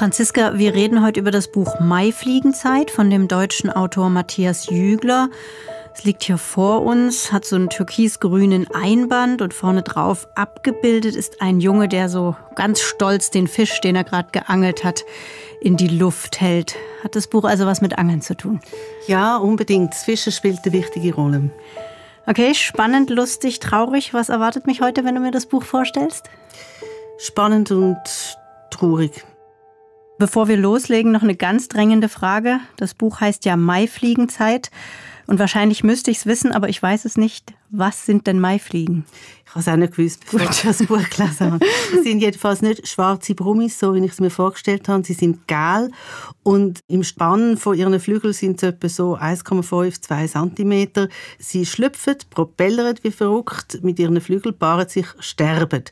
Franziska, wir reden heute über das Buch Maifliegenzeit von dem deutschen Autor Matthias Jügler. Es liegt hier vor uns, hat so einen türkisgrünen Einband und vorne drauf abgebildet ist ein Junge, der so ganz stolz den Fisch, den er gerade geangelt hat, in die Luft hält. Hat das Buch also was mit Angeln zu tun? Ja, unbedingt. Das Fischen spielt eine wichtige Rolle. Okay, spannend, lustig, traurig. Was erwartet mich heute, wenn du mir das Buch vorstellst? Spannend und traurig. Bevor wir loslegen, noch eine ganz drängende Frage. Das Buch heißt ja Maifliegenzeit. Und wahrscheinlich müsste ich es wissen, aber ich weiß es nicht. Was sind denn Maifliegen? Ich habe es auch nicht gewusst, bevor ich das Buch gelesen habe. Sie sind jedenfalls nicht schwarze Brummis, so wie ich es mir vorgestellt habe. Sie sind gel und im Spann von ihren Flügeln sind sie etwa so 1,5–2 cm. Sie schlüpfen, propellern wie verrückt, mit ihren Flügeln paaren sich, sterben.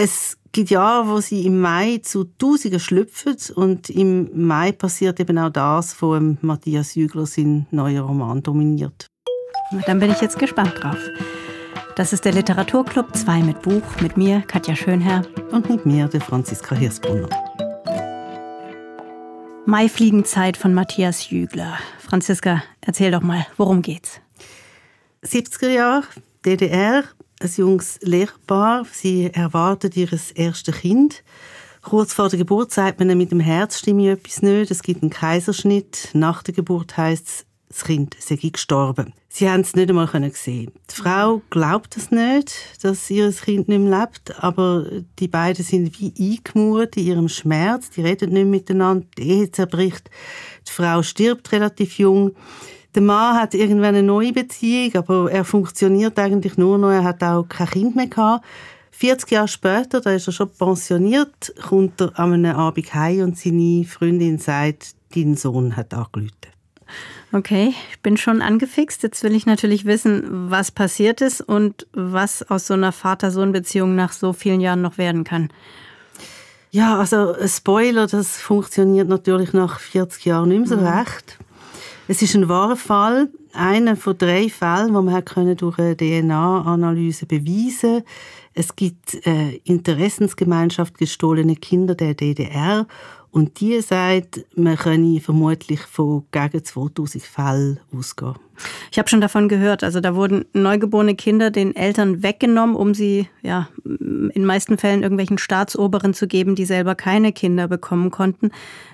Es gibt Jahre, wo sie im Mai zu Tausenden schlüpfen und im Mai passiert eben auch das, von Matthias Jügler seinen neuen Roman dominiert. Dann bin ich jetzt gespannt drauf. Das ist der Literaturclub 2 mit Buch, mit mir, Katja Schönherr. Und mit mir, der Franziska Hirsbrunner. Maifliegenzeit von Matthias Jügler. Franziska, erzähl doch mal, worum geht's? 70er Jahre, DDR. Ein junges Lehrpaar, sie erwartet ihr erstes Kind. Kurz vor der Geburt sagt man, mit dem Herz stimme etwas nicht. Es gibt einen Kaiserschnitt. Nach der Geburt heisst es, das Kind sei gestorben. Sie haben es nicht einmal sehen. Die Frau glaubt es nicht, dass ihr Kind nicht mehr lebt, aber die beiden sind wie eingemauert in ihrem Schmerz. Die reden nicht miteinander, die Ehe zerbricht. Die Frau stirbt relativ jung. Der Mann hat irgendwann eine neue Beziehung, aber er funktioniert eigentlich nur noch. Er hat auch kein Kind mehr gehabt. 40 Jahre später, da ist er schon pensioniert, kommt er an einem Abend heim und seine Freundin sagt, dein Sohn hat angerufen. Okay, ich bin schon angefixt. Jetzt will ich natürlich wissen, was passiert ist und was aus so einer Vater-Sohn-Beziehung nach so vielen Jahren noch werden kann. Ja, also ein Spoiler, das funktioniert natürlich nach 40 Jahren nicht mehr so recht. Es ist ein wahrer Fall, einer von 3 Fällen, die man durch eine DNA-Analyse beweisen konnte. Es gibt eine Interessensgemeinschaft gestohlene Kinder der DDR und die sagt, man könne vermutlich von gegen 2000 Fällen ausgehen. Ich habe schon davon gehört, also da wurden neugeborene Kinder den Eltern weggenommen, um sie in meisten Fällen irgendwelchen Staatsoberen zu geben, die selber keine Kinder bekommen konnten.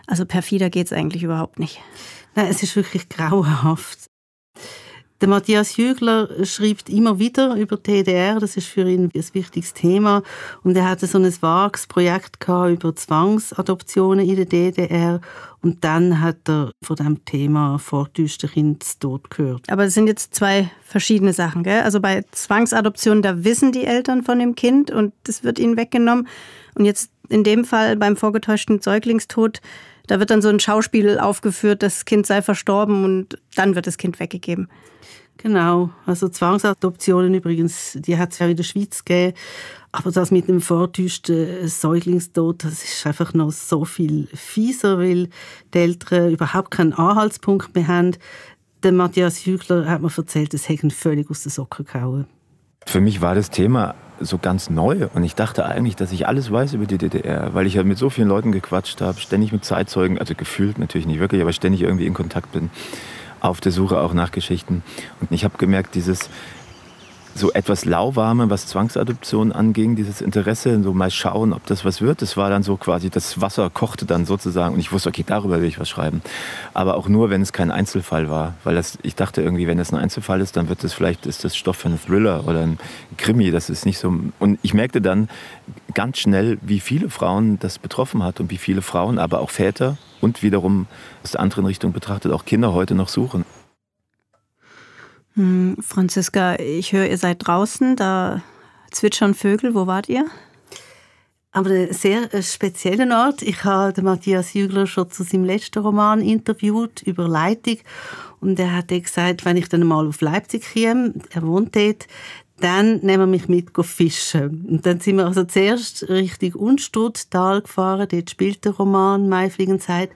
Also perfider geht's eigentlich überhaupt nicht. Nein, es ist wirklich grauenhaft. Der Matthias Jügler schreibt immer wieder über die DDR, das ist für ihn ein wichtiges Thema. Und er hatte so ein vages Projekt gehabt über Zwangsadoptionen in der DDR. Und dann hat er von diesem Thema vortäuschten Kindstod gehört. Aber es sind jetzt 2 verschiedene Sachen, gell? Also bei Zwangsadoptionen, da wissen die Eltern von dem Kind und das wird ihnen weggenommen. Und jetzt in dem Fall beim vorgetäuschten Säuglingstod, da wird dann so ein Schauspiel aufgeführt, das Kind sei verstorben und dann wird das Kind weggegeben. Genau, also Zwangsadoptionen übrigens, die hat es ja in der Schweiz gegeben. Aber das mit dem vortäuschten Säuglingstod, das ist einfach noch so viel fieser, weil die Eltern überhaupt keinen Anhaltspunkt mehr haben. Der Matthias Jügler hat mir erzählt, es hätte ihn völlig aus den Socken gehauen. Für mich war das Thema so ganz neu und ich dachte eigentlich, dass ich alles weiß über die DDR, weil ich ja mit so vielen Leuten gequatscht habe, ständig mit Zeitzeugen, also gefühlt natürlich nicht wirklich, aber ständig irgendwie in Kontakt bin, auf der Suche auch nach Geschichten. Und ich habe gemerkt, dieses so etwas Lauwarme, was Zwangsadoption anging, dieses Interesse, so mal schauen, ob das was wird, das war dann so quasi, das Wasser kochte dann sozusagen und ich wusste, okay, darüber will ich was schreiben. Aber auch nur, wenn es kein Einzelfall war, weil ich dachte irgendwie, wenn das ein Einzelfall ist, dann wird das vielleicht, ist das Stoff für einen Thriller oder ein Krimi, das ist nicht so. Und ich merkte dann ganz schnell, wie viele Frauen das betroffen hat und wie viele Frauen, aber auch Väter und wiederum aus der anderen Richtung betrachtet, auch Kinder heute noch suchen. Franziska, ich höre, ihr seid draußen, da zwitschern Vögel. Wo wart ihr? Aber einen sehr speziellen Ort. Ich habe den Matthias Jügler schon zu seinem letzten Roman interviewt, über Leitung. Und er hat gesagt, wenn ich dann mal auf Leipzig komme, er wohnt dort, dann nehmen wir mich mit fischen. Und dann sind wir also zuerst Richtung Unstruttal gefahren, dort spielt der Roman Maifliegenzeit.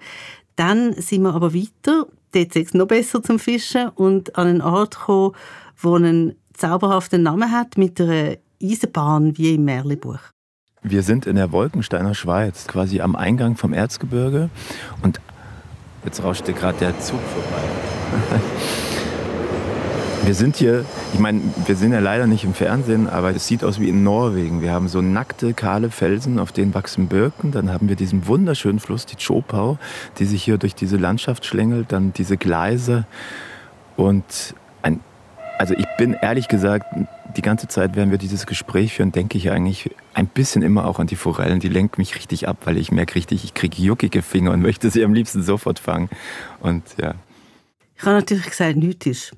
Dann sind wir aber weiter, dort ist es noch besser zum Fischen und an einen Ort gekommen, der einen zauberhaften Namen hat, mit einer Eisenbahn wie im Märchenbuch. Wir sind in der Wolkensteiner Schweiz, quasi am Eingang vom Erzgebirge. Und jetzt rauscht hier gerade der Zug vorbei. Wir sind hier, ich meine, wir sind ja leider nicht im Fernsehen, aber es sieht aus wie in Norwegen. Wir haben so nackte, kahle Felsen, auf denen wachsen Birken. Dann haben wir diesen wunderschönen Fluss, die Tschopau, die sich hier durch diese Landschaft schlängelt. Dann diese Gleise. Und also ich bin ehrlich gesagt, die ganze Zeit, während wir dieses Gespräch führen, denke ich eigentlich ein bisschen immer auch an die Forellen. Die lenken mich richtig ab, weil ich merke richtig, ich kriege juckige Finger und möchte sie am liebsten sofort fangen. Und ja. Ich habe natürlich gesagt, nichts ist.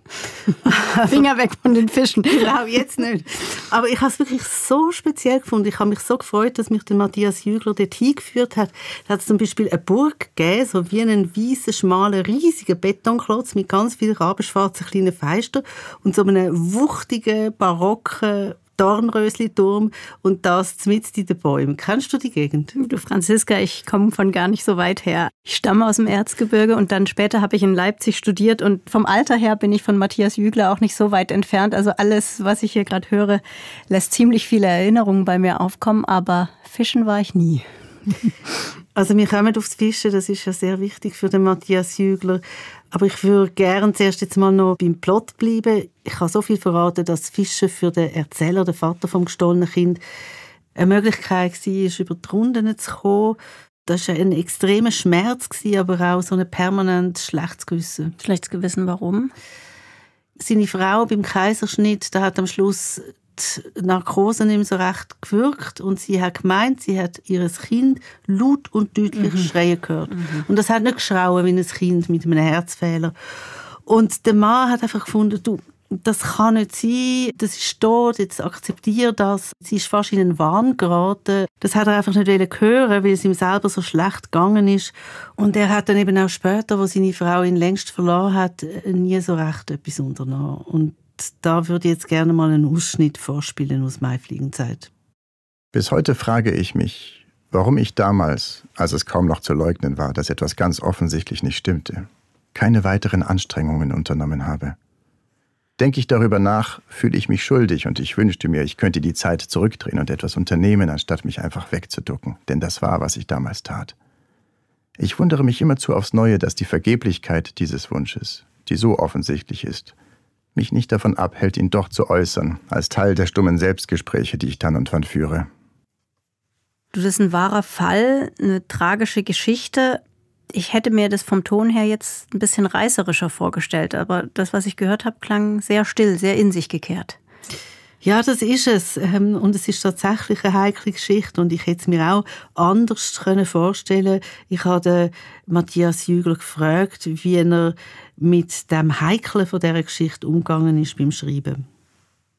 Finger weg von den Fischen. Genau, jetzt nicht. Aber ich habe es wirklich so speziell gefunden. Ich habe mich so gefreut, dass mich der Matthias Jügler dort hingeführt hat. Da hat es zum Beispiel eine Burg gegeben, so wie einen weißen, schmalen, riesigen Betonklotz mit ganz vielen rabenschwarzen kleinen Fenstern und so einem wuchtigen, barocken Dornrösli-Turm und das mitten in den Bäumen. Kennst du die Gegend? Du Franziska, ich komme von gar nicht so weit her. Ich stamme aus dem Erzgebirge und dann später habe ich in Leipzig studiert und vom Alter her bin ich von Matthias Jügler auch nicht so weit entfernt. Also alles, was ich hier gerade höre, lässt ziemlich viele Erinnerungen bei mir aufkommen, aber fischen war ich nie. Also wir kommen aufs Fischen, das ist ja sehr wichtig für den Matthias Jügler. Aber ich würde gerne zuerst jetzt mal noch beim Plot bleiben. Ich kann so viel verraten, dass Fischen für den Erzähler, den Vater vom gestohlenen Kind, eine Möglichkeit war, über die Runden zu kommen. Das war ein extremer Schmerz, aber auch so ein permanent schlechtes Gewissen. Schlechtes Gewissen, warum? Seine Frau beim Kaiserschnitt, da hat am Schluss die Narkose nicht mehr so recht gewirkt und sie hat gemeint, sie hat ihr Kind laut und deutlich schreien gehört. Und das hat nicht geschrauen wie ein Kind mit einem Herzfehler. Und der Mann hat einfach gefunden, du, das kann nicht sein, das ist tot, jetzt akzeptiere das. Sie ist fast in einen Wahn geraten. Das hat er einfach nicht hören, weil es ihm selber so schlecht gegangen ist. Und er hat dann eben auch später, wo seine Frau ihn längst verloren hat, nie so recht etwas unternommen. Und da würde ich jetzt gerne mal einen Ausschnitt vorspielen aus Maifliegenzeit. Bis heute frage ich mich, warum ich damals, als es kaum noch zu leugnen war, dass etwas ganz offensichtlich nicht stimmte, keine weiteren Anstrengungen unternommen habe. Denke ich darüber nach, fühle ich mich schuldig und ich wünschte mir, ich könnte die Zeit zurückdrehen und etwas unternehmen, anstatt mich einfach wegzuducken, denn das war, was ich damals tat. Ich wundere mich immerzu aufs Neue, dass die Vergeblichkeit dieses Wunsches, die so offensichtlich ist, mich nicht davon abhält, ihn doch zu äußern, als Teil der stummen Selbstgespräche, die ich dann und wann führe. Das ist ein wahrer Fall, eine tragische Geschichte. Ich hätte mir das vom Ton her jetzt ein bisschen reißerischer vorgestellt, aber das, was ich gehört habe, klang sehr still, sehr in sich gekehrt. Ja, das ist es. Und es ist tatsächlich eine heikle Geschichte. Und ich hätte es mir auch anders vorstellen können. Ich habe Matthias Jügler gefragt, wie er mit dem Heiklen von dieser Geschichte umgegangen ist beim Schreiben.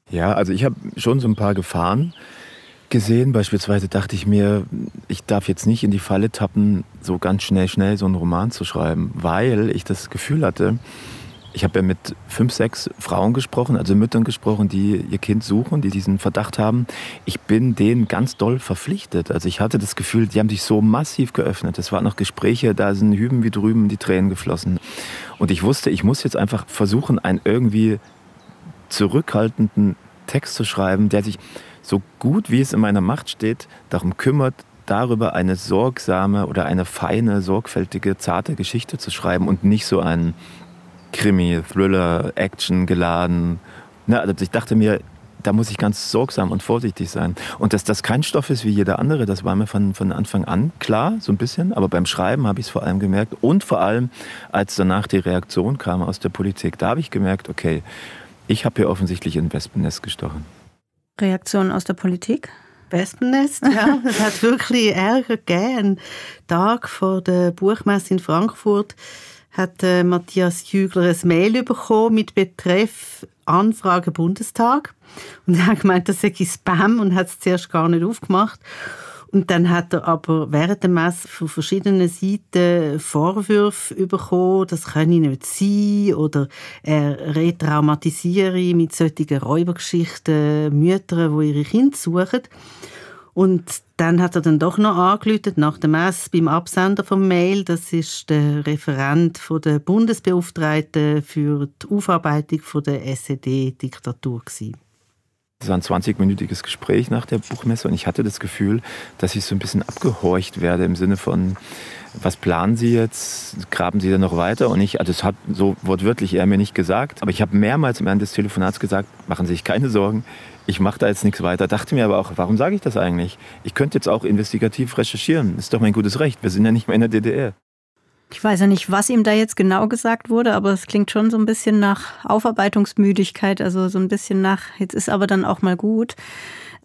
Ja, also ich habe schon so ein paar Gefahren gesehen. Beispielsweise dachte ich mir, ich darf jetzt nicht in die Falle tappen, so ganz schnell so einen Roman zu schreiben, weil ich das Gefühl hatte, ich habe ja mit 5, 6 Frauen gesprochen, also Müttern gesprochen, die ihr Kind suchen, die diesen Verdacht haben. Ich bin denen ganz doll verpflichtet. Also ich hatte das Gefühl, die haben sich so massiv geöffnet. Es waren noch Gespräche, da sind hüben wie drüben die Tränen geflossen. Und ich wusste, ich muss jetzt einfach versuchen, einen irgendwie zurückhaltenden Text zu schreiben, der sich so gut wie es in meiner Macht steht, darum kümmert, darüber eine sorgsame oder eine feine, sorgfältige, zarte Geschichte zu schreiben und nicht so einen Krimi, Thriller, Action geladen. Also ich dachte mir, da muss ich ganz sorgsam und vorsichtig sein. Und dass das kein Stoff ist wie jeder andere, das war mir von Anfang an klar, so ein bisschen. Aber beim Schreiben habe ich es vor allem gemerkt. Und vor allem, als danach die Reaktion kam aus der Politik, da habe ich gemerkt, okay, ich habe hier offensichtlich in Wespennest gestochen. Reaktion aus der Politik? Wespennest, ja. Es hat wirklich Ärger gegeben. Einen Tag vor der Buchmesse in Frankfurt hat Matthias Jügler ein Mail bekommen mit Betreff Anfrage Bundestag. Und er hat gemeint, das sei Spam und hat es zuerst gar nicht aufgemacht. Und dann hat er aber während der Messe von verschiedenen Seiten Vorwürfe bekommen, das könne nicht sein oder er retraumatisiere mit solchen Räubergeschichten Mütter, die ihre Kinder suchen. Und dann hat er dann doch noch angerufen, nach der Messe beim Absender vom Mail. Das ist der Referent von der Bundesbeauftragten für die Aufarbeitung von der SED-Diktatur gewesen. Das war ein 20-minütiges Gespräch nach der Buchmesse und ich hatte das Gefühl, dass ich so ein bisschen abgehorcht werde im Sinne von, was planen Sie jetzt? Graben Sie da noch weiter? Und ich, also das hat so wortwörtlich er mir nicht gesagt, aber ich habe mehrmals während des Telefonats gesagt, machen Sie sich keine Sorgen, ich mache da jetzt nichts weiter. Dachte mir aber auch, warum sage ich das eigentlich? Ich könnte jetzt auch investigativ recherchieren, ist doch mein gutes Recht, wir sind ja nicht mehr in der DDR. Ich weiß ja nicht, was ihm da jetzt genau gesagt wurde, aber es klingt schon so ein bisschen nach Aufarbeitungsmüdigkeit, also so ein bisschen nach, jetzt ist aber dann auch mal gut.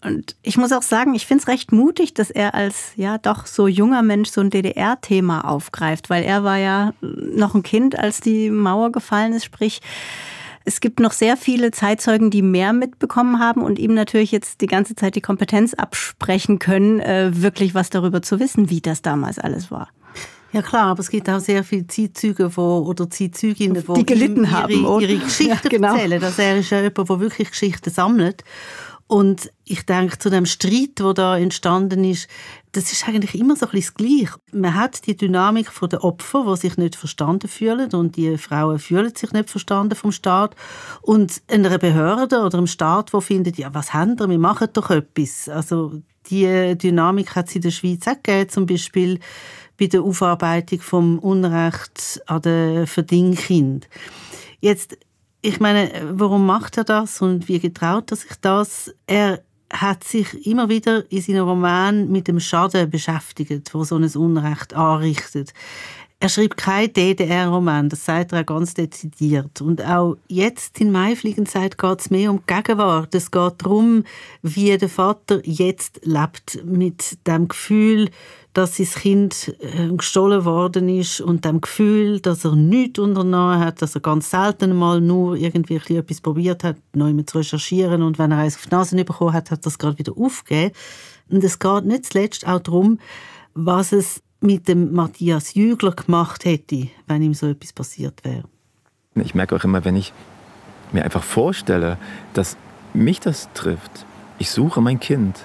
Und ich muss auch sagen, ich finde es recht mutig, dass er als ja doch so junger Mensch so ein DDR-Thema aufgreift, weil er war ja noch ein Kind, als die Mauer gefallen ist, sprich, es gibt noch sehr viele Zeitzeugen, die mehr mitbekommen haben und ihm natürlich jetzt die ganze Zeit die Kompetenz absprechen können, wirklich was darüber zu wissen, wie das damals alles war. Ja klar, aber es gibt auch sehr viele Zeitzeugen oder Zeitzeuginnen, die gelitten haben, ihre Geschichten erzählen. Also er ist ja jemand, der wirklich Geschichten sammelt. Und ich denke, zu dem Streit, der da entstanden ist, das ist eigentlich immer so ein bisschen das Gleiche. Man hat die Dynamik der Opfer, die sich nicht verstanden fühlen und die Frauen fühlen sich nicht verstanden vom Staat und einer Behörde oder einem Staat, der findet, ja, was haben wir machen doch etwas. Also die Dynamik hat es in der Schweiz auch gegeben, zum Beispiel bei der Aufarbeitung vom Unrecht an den Verdingkind. Jetzt, ich meine, warum macht er das und wie getraut er sich das? Er hat sich immer wieder in seinen Romanen mit dem Schaden beschäftigt, wo so ein Unrecht anrichtet. Er schreibt keinen DDR-Roman, das sagt er auch ganz dezidiert. Und auch jetzt in Maifliegenzeit geht es mehr um die Gegenwart. Es geht darum, wie der Vater jetzt lebt, mit dem Gefühl, dass sein Kind gestohlen worden ist und dem Gefühl, dass er nichts unternommen hat, dass er ganz selten mal nur irgendwie etwas probiert hat, neu zu recherchieren und wenn er eins auf die Nase bekommen hat, hat er es gerade wieder aufgegeben. Und es geht nicht zuletzt auch darum, was es mit dem Matthias Jügler gemacht hätte, wenn ihm so etwas passiert wäre. Ich merke auch immer, wenn ich mir einfach vorstelle, dass mich das trifft, ich suche mein Kind,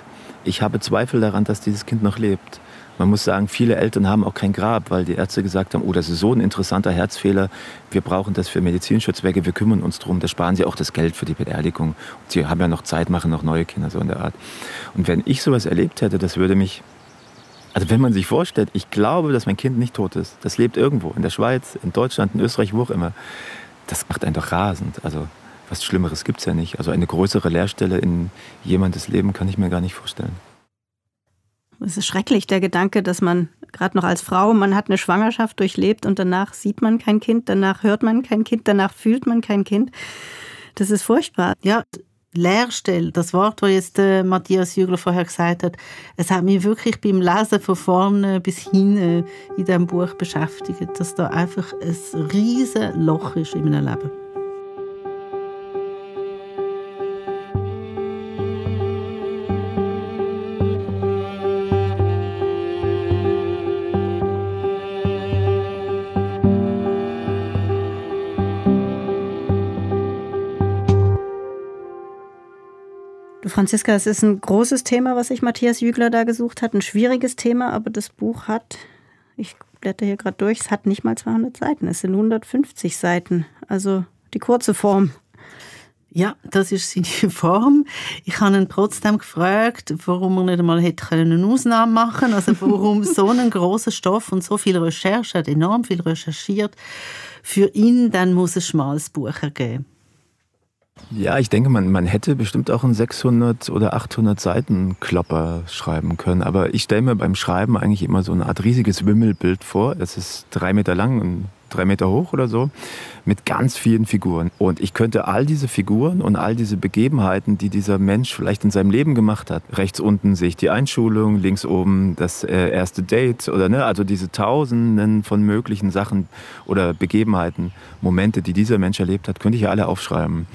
ich habe Zweifel daran, dass dieses Kind noch lebt. Man muss sagen, viele Eltern haben auch kein Grab, weil die Ärzte gesagt haben, oh, das ist so ein interessanter Herzfehler, wir brauchen das für Medizinschutzwege, wir kümmern uns drum, da sparen sie auch das Geld für die Beerdigung. Und sie haben ja noch Zeit, machen noch neue Kinder, so in der Art. Und wenn ich sowas erlebt hätte, das würde mich, also wenn man sich vorstellt, ich glaube, dass mein Kind nicht tot ist, das lebt irgendwo, in der Schweiz, in Deutschland, in Österreich, wo auch immer, das macht einen doch rasend. Also was Schlimmeres gibt es ja nicht. Also eine größere Leerstelle in jemandes Leben kann ich mir gar nicht vorstellen. Es ist schrecklich, der Gedanke, dass man gerade noch als Frau, man hat eine Schwangerschaft durchlebt und danach sieht man kein Kind, danach hört man kein Kind, danach fühlt man kein Kind. Das ist furchtbar. Ja, Leerstelle, das Wort, das jetzt Matthias Jügler vorher gesagt hat, es hat mich wirklich beim Lesen von vorne bis hinten in diesem Buch beschäftigt, dass da einfach ein riesiges Loch ist in meinem Leben. Franziska, es ist ein großes Thema, was sich Matthias Jügler da gesucht hat. Ein schwieriges Thema, aber das Buch hat, ich blätter hier gerade durch, es hat nicht mal 200 Seiten. Es sind 150 Seiten, also die kurze Form. Ja, das ist seine Form. Ich habe ihn trotzdem gefragt, warum er nicht einmal eine Ausnahme machen können. Also warum so einen grossen Stoff und so viel Recherche, er hat enorm viel recherchiert. Für ihn dann muss ein schmales Buch ergeben. Ja, ich denke, man hätte bestimmt auch einen 600 oder 800 Seiten Klopper schreiben können. Aber ich stelle mir beim Schreiben eigentlich immer so eine Art riesiges Wimmelbild vor. Das ist 3 Meter lang und 3 Meter hoch oder so, mit ganz vielen Figuren. Und ich könnte all diese Figuren und all diese Begebenheiten, die dieser Mensch vielleicht in seinem Leben gemacht hat, rechts unten sehe ich die Einschulung, links oben das erste Date oder ne, also diese Tausenden von möglichen Sachen oder Begebenheiten, Momente, die dieser Mensch erlebt hat, könnte ich ja alle aufschreiben.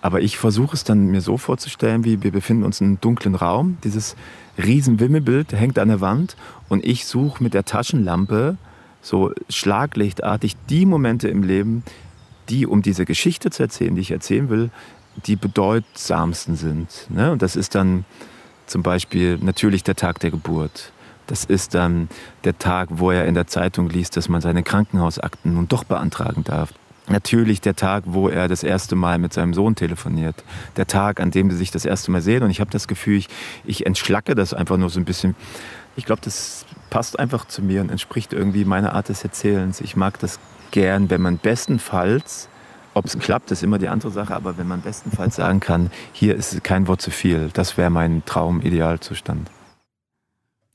Aber ich versuche es dann mir so vorzustellen, wie wir befinden uns in einem dunklen Raum. Dieses riesen Wimmelbild hängt an der Wand und ich suche mit der Taschenlampe so schlaglichtartig die Momente im Leben, die, um diese Geschichte zu erzählen, die ich erzählen will, die bedeutsamsten sind. Ne? Und das ist dann zum Beispiel natürlich der Tag der Geburt. Das ist dann der Tag, wo er in der Zeitung liest, dass man seine Krankenhausakten nun doch beantragen darf. natürlich der Tag, wo er das erste Mal mit seinem Sohn telefoniert. Der Tag, an dem sie sich das erste Mal sehen. Und ich habe das Gefühl, ich entschlacke das einfach nur so ein bisschen. Ich glaube, das passt einfach zu mir und entspricht irgendwie meiner Art des Erzählens. Ich mag das gern, wenn man bestenfalls, ob es klappt, ist immer die andere Sache, aber wenn man bestenfalls sagen kann, hier ist kein Wort zu viel. Das wäre mein Traum-Idealzustand.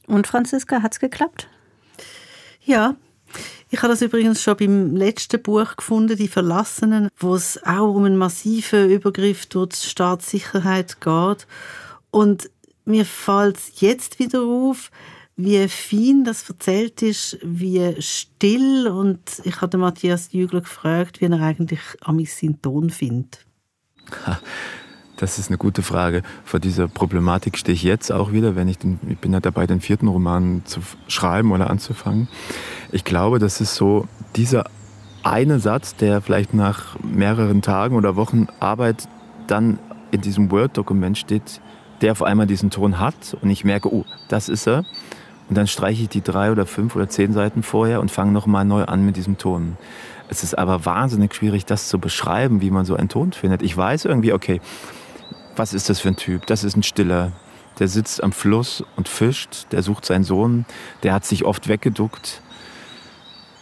Und Franziska, hat's geklappt? Ja, ich habe das übrigens schon beim letzten Buch gefunden, «Die Verlassenen», wo es auch um einen massiven Übergriff durch die Staatssicherheit geht. Und mir fällt es jetzt wieder auf, wie fein das erzählt ist, wie still. Und ich habe Matthias Jügler gefragt, wie er eigentlich seinen Ton findet. Das ist eine gute Frage. Vor dieser Problematik stehe ich jetzt auch wieder, ich bin ja dabei, den 4. Roman zu schreiben oder anzufangen. Ich glaube, das ist so dieser eine Satz, der vielleicht nach mehreren Tagen oder Wochen Arbeit dann in diesem Word-Dokument steht, der auf einmal diesen Ton hat und ich merke, oh, das ist er. Und dann streiche ich die 3 oder 5 oder 10 Seiten vorher und fange nochmal neu an mit diesem Ton. Es ist aber wahnsinnig schwierig, das zu beschreiben, wie man so einen Ton findet. Ich weiß irgendwie, okay, was ist das für ein Typ? Das ist ein Stiller. Der sitzt am Fluss und fischt. Der sucht seinen Sohn. Der hat sich oft weggeduckt.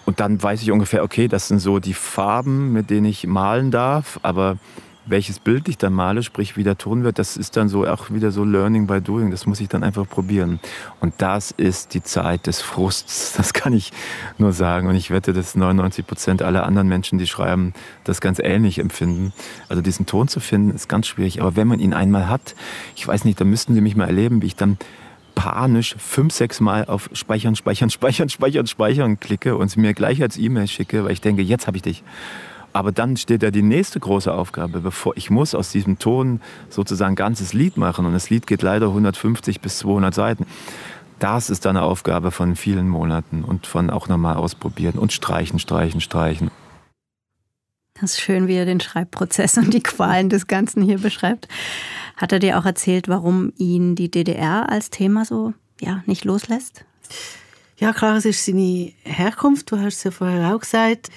Und dann weiß ich ungefähr, okay, das sind so die Farben, mit denen ich malen darf. Aber welches Bild ich dann male, sprich wie der Ton wird, das ist dann so auch wieder so Learning by Doing. Das muss ich dann einfach probieren. Und das ist die Zeit des Frusts. Das kann ich nur sagen. Und ich wette, dass 99% aller anderen Menschen, die schreiben, das ganz ähnlich empfinden. Also diesen Ton zu finden, ist ganz schwierig. Aber wenn man ihn einmal hat, ich weiß nicht, dann müssten Sie mich mal erleben, wie ich dann panisch 5, 6 Mal auf Speichern klicke und es mir gleich als E-Mail schicke, weil ich denke, jetzt habe ich dich. Aber dann steht ja die nächste große Aufgabe, bevor ich muss aus diesem Ton sozusagen ein ganzes Lied machen. Und das Lied geht leider 150 bis 200 Seiten. Das ist dann eine Aufgabe von vielen Monaten und von auch nochmal ausprobieren und streichen. Das ist schön, wie er den Schreibprozess und die Qualen des Ganzen hier beschreibt. Hat er dir auch erzählt, warum ihn die DDR als Thema so nicht loslässt? Ja, klar, es ist seine Herkunft, du hast es ja vorher auch gesagt.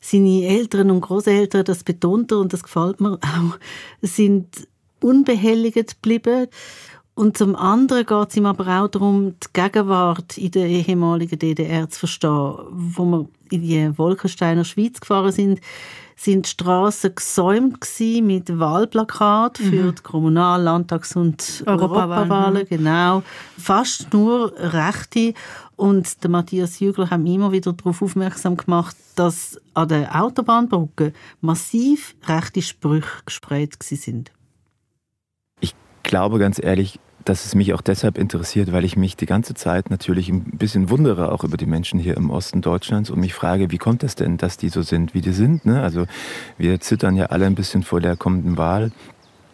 Seine Eltern und Großeltern, das betont er und das gefällt mir auch, sind unbehelligt geblieben. Und zum anderen geht es ihm aber auch darum, die Gegenwart in der ehemaligen DDR zu verstehen. Wo wir in die Wolkensteiner Schweiz gefahren sind die Strassen gesäumt mit Wahlplakaten für die Kommunal-, Landtags- und Europawahlen. Genau. Fast nur Rechte. Und der Matthias Jügler hat mich immer wieder darauf aufmerksam gemacht, dass an der Autobahnbrücke massiv rechte Sprüche gesprayt sind. Ich glaube ganz ehrlich, dass es mich auch deshalb interessiert, weil ich mich die ganze Zeit natürlich ein bisschen wundere, auch über die Menschen hier im Osten Deutschlands und mich frage, wie kommt es denn, dass die so sind, wie die sind? Ne? Also wir zittern ja alle ein bisschen vor der kommenden Wahl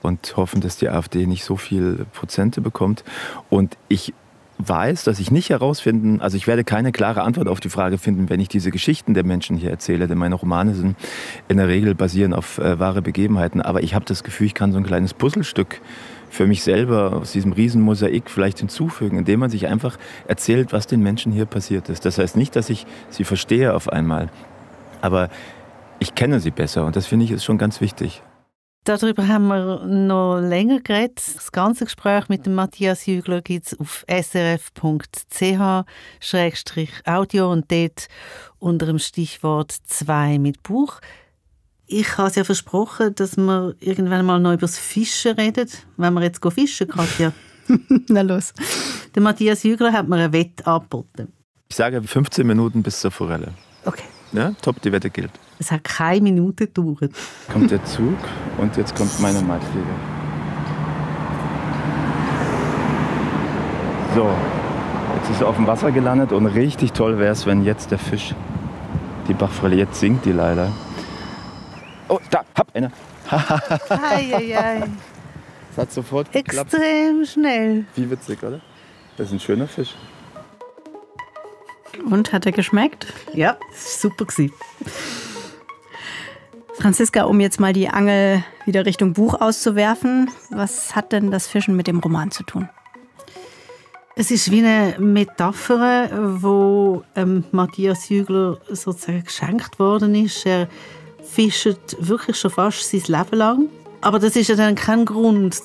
und hoffen, dass die AfD nicht so viel Prozente bekommt. Und ich weiß, dass ich nicht herausfinden, also ich werde keine klare Antwort auf die Frage finden, wenn ich diese Geschichten der Menschen hier erzähle, denn meine Romane sind in der Regel basieren auf wahre Begebenheiten, aber ich habe das Gefühl, ich kann so ein kleines Puzzlestück für mich selber aus diesem Riesenmosaik vielleicht hinzufügen, indem man sich einfach erzählt, was den Menschen hier passiert ist. Das heißt nicht, dass ich sie verstehe auf einmal, aber ich kenne sie besser und das finde ich ist schon ganz wichtig. Darüber haben wir noch länger geredet. Das ganze Gespräch mit dem Matthias Jügler gibt es auf srf.ch/audio und dort unter dem Stichwort 2 mit Buch. Ich habe es ja versprochen, dass wir irgendwann mal noch über das Fischen reden. Wenn wir jetzt fischen, Katja. Na los. Der Matthias Jügler hat mir eine Wette angeboten. Ich sage 15 Minuten bis zur Forelle. Okay. Ja, top, die Wette gilt. Es hat keine Minute gedauert. Kommt der Zug und jetzt kommt meine Maitfliege. So, jetzt ist er auf dem Wasser gelandet und richtig toll wäre es, wenn jetzt der Fisch, die Bachforelle, jetzt sinkt die leider. Oh, da, hab eine. Eieiei. Das hat sofort geklappt. Extrem schnell. Wie witzig, oder? Das ist ein schöner Fisch. Und, hat er geschmeckt? Ja, das war super. Franziska, um jetzt mal die Angel wieder Richtung Buch auszuwerfen, was hat denn das Fischen mit dem Roman zu tun? Es ist wie eine Metapher, wo Matthias Jügler sozusagen geschenkt worden ist. Er fischt wirklich schon fast sein Leben lang. Aber das ist ja dann kein Grund,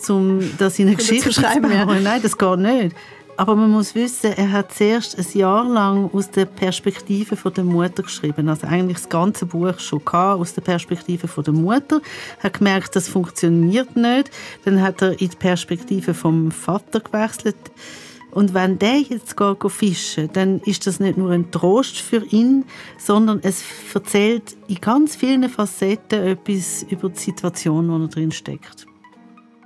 das in eine Geschichte zu schreiben. Nein, das geht nicht. Aber man muss wissen, er hat zuerst ein Jahr lang aus der Perspektive der Mutter geschrieben. Also eigentlich das ganze Buch schon aus der Perspektive der Mutter. Er hat gemerkt, das funktioniert nicht. Dann hat er in die Perspektive vom Vater gewechselt. Und wenn der jetzt geht fischen, dann ist das nicht nur ein Trost für ihn, sondern es erzählt in ganz vielen Facetten etwas über die Situation, in der er drin steckt.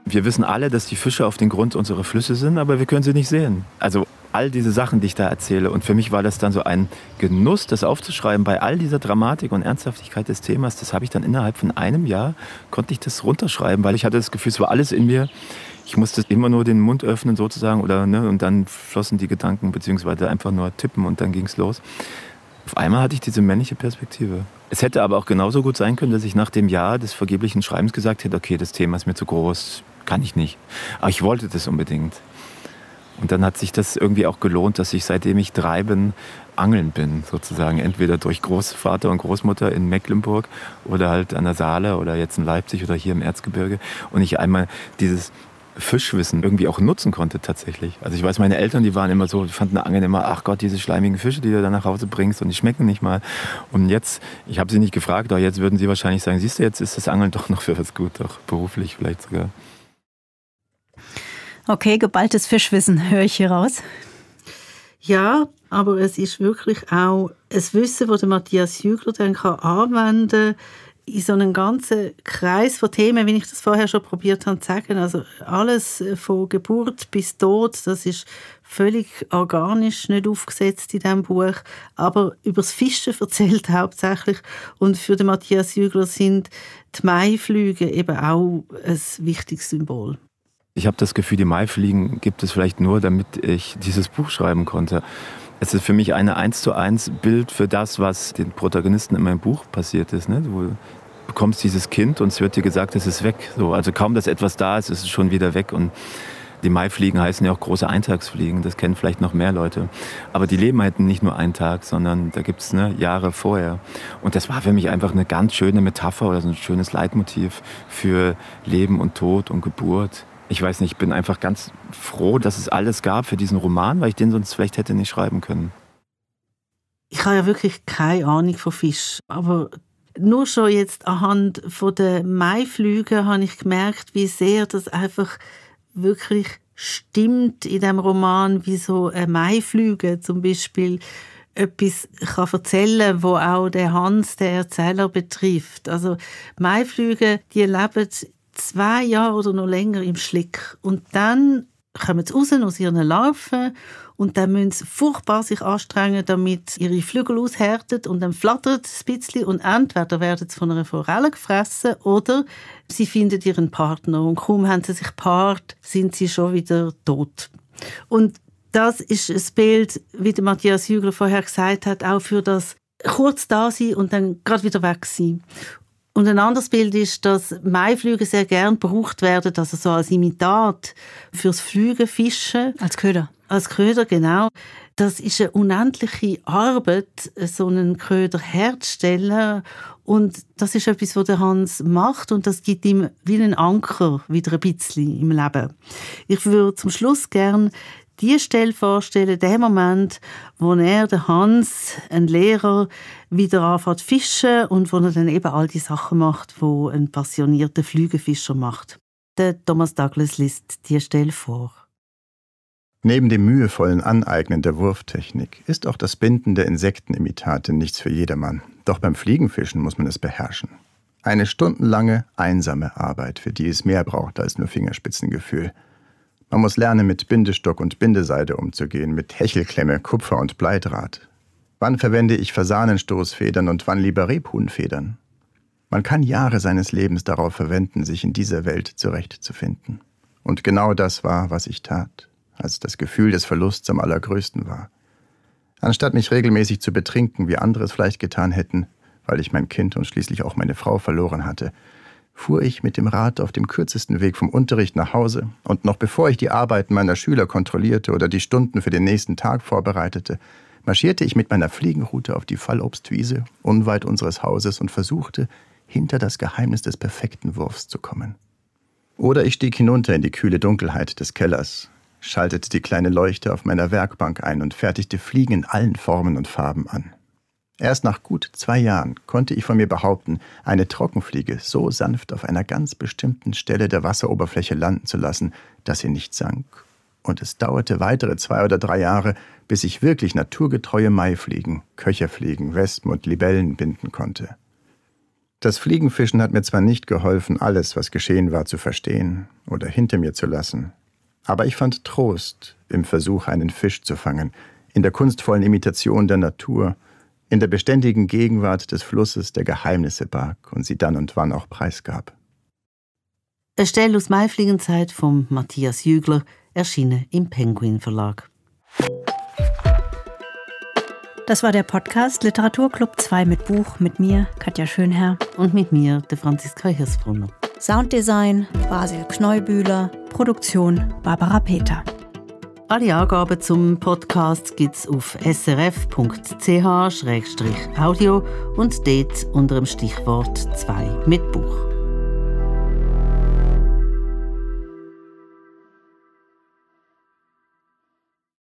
Wir wissen alle, dass die Fische auf dem Grund unserer Flüsse sind, aber wir können sie nicht sehen. Also all diese Sachen, die ich da erzähle. Und für mich war das dann so ein Genuss, das aufzuschreiben. Bei all dieser Dramatik und Ernsthaftigkeit des Themas, das habe ich dann innerhalb von einem Jahr, konnte ich das runterschreiben, weil ich hatte das Gefühl, es war alles in mir. Ich musste immer nur den Mund öffnen sozusagen und dann flossen die Gedanken, beziehungsweise einfach nur tippen und dann ging es los. Auf einmal hatte ich diese männliche Perspektive. Es hätte aber auch genauso gut sein können, dass ich nach dem Jahr des vergeblichen Schreibens gesagt hätte, okay, das Thema ist mir zu groß, kann ich nicht. Aber ich wollte das unbedingt. Und dann hat sich das irgendwie auch gelohnt, dass ich, seitdem ich 3 bin, angeln bin, sozusagen. Entweder durch Großvater und Großmutter in Mecklenburg oder halt an der Saale oder jetzt in Leipzig oder hier im Erzgebirge. Und ich einmal dieses Fischwissen irgendwie auch nutzen konnte tatsächlich. Also ich weiß, meine Eltern, die waren immer so, die fanden Angeln immer, ach Gott, diese schleimigen Fische, die du dann nach Hause bringst und die schmecken nicht mal. Und jetzt, ich habe sie nicht gefragt, aber jetzt würden sie wahrscheinlich sagen, siehst du, jetzt ist das Angeln doch noch für was gut, auch beruflich vielleicht sogar. Okay, geballtes Fischwissen höre ich hier raus. Ja, aber es ist wirklich auch ein Wissen, das Matthias Jügler dann anwenden kann, in so einem ganzen Kreis von Themen, wie ich das vorher schon probiert habe zu sagen. Also alles von Geburt bis Tod, das ist völlig organisch, nicht aufgesetzt in diesem Buch. Aber über das Fischen erzählt hauptsächlich. Und für den Matthias Jügler sind die Maiflüge eben auch ein wichtiges Symbol. Ich habe das Gefühl, die Maifliegen gibt es vielleicht nur, damit ich dieses Buch schreiben konnte. Es ist für mich eine 1:1 Bild für das, was den Protagonisten in meinem Buch passiert ist. Ne? Du bekommst dieses Kind und es wird dir gesagt, es ist weg. So, also kaum, dass etwas da ist, ist es schon wieder weg. Und die Maifliegen heißen ja auch große Eintagsfliegen. Das kennen vielleicht noch mehr Leute. Aber die leben halt nicht nur einen Tag, sondern da gibt es Jahre vorher. Und das war für mich einfach eine ganz schöne Metapher oder so ein schönes Leitmotiv für Leben und Tod und Geburt. Ich weiß nicht, ich bin einfach ganz froh, dass es alles gab für diesen Roman, weil ich den sonst vielleicht hätte nicht schreiben können. Ich habe ja wirklich keine Ahnung von Fisch, aber nur schon jetzt anhand der Maiflüge habe ich gemerkt, wie sehr das einfach wirklich stimmt in dem Roman, wie so eine Maiflüge zum Beispiel etwas kann erzählen, wo auch der Hans, der Erzähler, betrifft. Also Maiflüge, die leben 2 Jahre oder noch länger im Schlick. Und dann kommen sie raus aus ihren Larven und dann müssen sie furchtbar sich anstrengen, damit ihre Flügel aushärten und dann flattert es ein bisschen und entweder werden sie von einer Forelle gefressen oder sie finden ihren Partner und kaum haben sie sich gepaart, sind sie schon wieder tot. Und das ist ein Bild, wie der Matthias Jügler vorher gesagt hat, auch für das kurz da sein und dann gerade wieder weg sein. Und ein anderes Bild ist, dass Maiflüge sehr gern gebraucht werden, also so als Imitat fürs Flügenfischen. Als Köder. Als Köder, genau. Das ist eine unendliche Arbeit, so einen Köder herzustellen. Und das ist etwas, was der Hans macht und das gibt ihm wie einen Anker wieder ein bisschen im Leben. Ich würde zum Schluss gerne die Stelle vorstellen, den Moment, wo er, der Hans, ein Lehrer, wieder anfängt zu fischen und wo er dann eben all die Sachen macht, die ein passionierter Flügelfischer macht. Der Thomas Douglas liest die Stelle vor. Neben dem mühevollen Aneignen der Wurftechnik ist auch das Binden der Insektenimitate nichts für jedermann. Doch beim Fliegenfischen muss man es beherrschen. Eine stundenlange, einsame Arbeit, für die es mehr braucht als nur Fingerspitzengefühl. Man muss lernen, mit Bindestock und Bindeseide umzugehen, mit Hechelklemme, Kupfer und Bleidraht. Wann verwende ich Fasanenstoßfedern und wann lieber Rebhuhnfedern? Man kann Jahre seines Lebens darauf verwenden, sich in dieser Welt zurechtzufinden. Und genau das war, was ich tat, als das Gefühl des Verlusts am allergrößten war. Anstatt mich regelmäßig zu betrinken, wie andere es vielleicht getan hätten, weil ich mein Kind und schließlich auch meine Frau verloren hatte, fuhr ich mit dem Rad auf dem kürzesten Weg vom Unterricht nach Hause und noch bevor ich die Arbeiten meiner Schüler kontrollierte oder die Stunden für den nächsten Tag vorbereitete, marschierte ich mit meiner Fliegenrute auf die Fallobstwiese unweit unseres Hauses und versuchte, hinter das Geheimnis des perfekten Wurfs zu kommen. Oder ich stieg hinunter in die kühle Dunkelheit des Kellers, schaltete die kleine Leuchte auf meiner Werkbank ein und fertigte Fliegen in allen Formen und Farben an. Erst nach gut 2 Jahren konnte ich von mir behaupten, eine Trockenfliege so sanft auf einer ganz bestimmten Stelle der Wasseroberfläche landen zu lassen, dass sie nicht sank. Und es dauerte weitere 2 oder 3 Jahre, bis ich wirklich naturgetreue Maifliegen, Köcherfliegen, Wespen und Libellen binden konnte. Das Fliegenfischen hat mir zwar nicht geholfen, alles, was geschehen war, zu verstehen oder hinter mir zu lassen, aber ich fand Trost im Versuch, einen Fisch zu fangen, in der kunstvollen Imitation der Natur, in der beständigen Gegenwart des Flusses, der Geheimnisse barg und sie dann und wann auch preisgab. Eine Stelle aus Maifliegenzeit von Matthias Jügler, erschienen im Penguin Verlag. Das war der Podcast Literaturclub 2 mit Buch, mit mir, Katja Schönherr. Und mit mir, der Franziska Hirsbrunner. Sounddesign, Basil Kneubühler, Produktion, Barbara Peter. Alle Angaben zum Podcast gibt es auf srf.ch/audio und dort unter dem Stichwort 2 mit Buch.